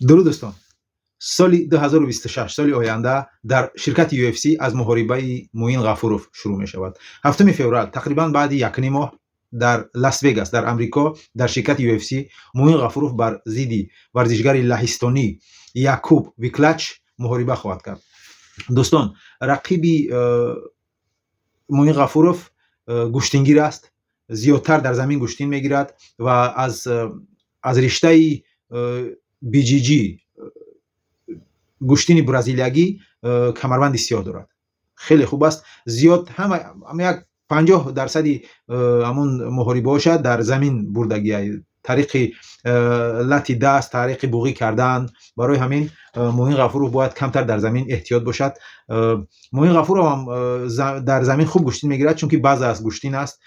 Дуруд, дӯстон! Соли 2026, соли оянда, дар ширкати UFC аз муҳорибаи Муин Ғафуров шурӯъ мешавад. 7 феврал, тақрибан баъди якним моҳ, дар Лас Вегас, дар Амрико, дар ширкати UFC Муин Ғафуров бар зидди варзишгари лаҳистонӣ Якуб Виклач муҳориба хоҳад кард. Дӯстон, рақиби Муин Ғафуров гӯштингир аст, зиёдтар дар замин гӯштин мегирад ва аз риштаи BJJ, гӯштини бразилиягӣ, камарбанди сиёҳ дорад. Хеле хуб аст. Зиёд ҳама як 50 дарсади ҳамун муҳорибаҳоша дар замин бурдагия, тариқи лати даст, тариқи буғӣ кардан. Барои ҳамин Муин Ғафуров бояд камтар дар замин эҳтиёт бошад. Муин Ғафуров ҳам дар замин хуб гӯштин мегирад, чунки база аст, гӯштин аст,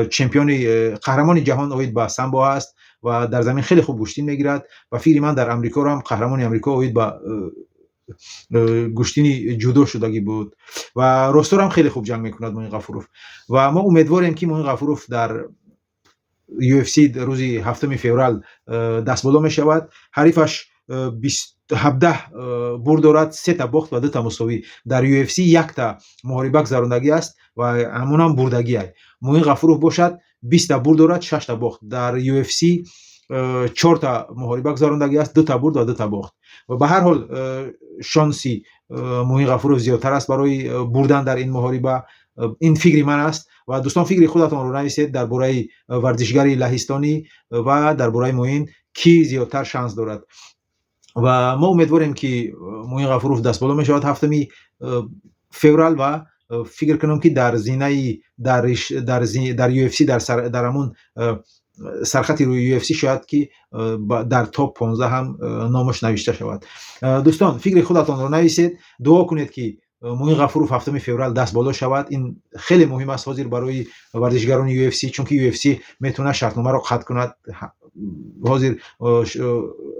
чемпиони, қаҳрамони ҷаҳон оид ба самбо аст ва дар замин хеле хуб гӯштин мегирад. Ба фикри ман, дар Амрикоро ҳам қаҳрамони Амрико оид ба гӯштини ҷудо шудагӣ буд ва росторам хеле хуб ҷанг мекунад Муин Ғафуров. Ва мо умедворем, ки Муин Ғафуров дар UFC рӯзи 7 феврал дастболо мешавад. Ҳарифаш 17 бурд дорад, сета бохт ва дута мусовӣ. Дар UFC якта муҳориба гузарондагӣ аст ва ҳамонам бурдагиай. Муин Ғафуров бошад, 20-та бурд дорад, шашта бохт. Дар UFC чорта муҳориба гузарондагӣ аст, дута бурд ва дута бохт. Ва ба ҳар ҳол шонси Муин Ғафуров зиёдтар аст барои бурдан дар ин муҳориба. Ин фикри ман аст ва, дӯстон, фикри худатонро нависед дар бораи варзишгари лаҳистонӣ ва дар бораи Муин, кӣ зиёдтар шанс дорад. Ва мо умедворем, ки Муин Ғафуров дастболо мешавад 7 феврал ва фикр кунам, ки дар зинаи дар UFC, дар ҳамун сархати рӯи UFC, шояд ки дар топ 15 ҳам номаш навишта шавад. Дӯстон, фикри худатонро нависед. Дуо кунед, ки Муин Ғафуров 7 феврал даст боло шавад. Ин хеле муҳим аст ҳозир барои варзишгарони UFC, чунки UFC метавонад шартномаро қатъ кунад. Ҳозир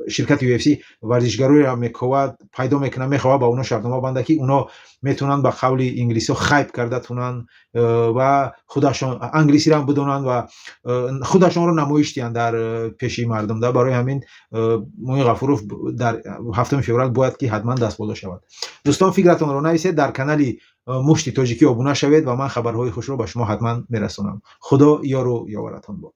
ширкати UFC варзишгароеро мековад, пайдо мекунад, мехоҳад ба онҳо шартнома бандад, ки онҳо метавонанд, ба қавли инглисиҳо, хайп карда тунанд ва худашон англисиро ҳам бидонанд ва худашонро намоиш диҳанд дар пеши мардум. Барои ҳамин Муин Ғафуров дар 7 феврал бояд ки ҳатман дастболо шавад. Дӯстон, фикратонро нависед, дар канали Мушти Тоҷикӣ обуна шавед ва ман хабарҳои хушро ба шумо ҳатман мерасонам. Худо ёру ёваратон бод.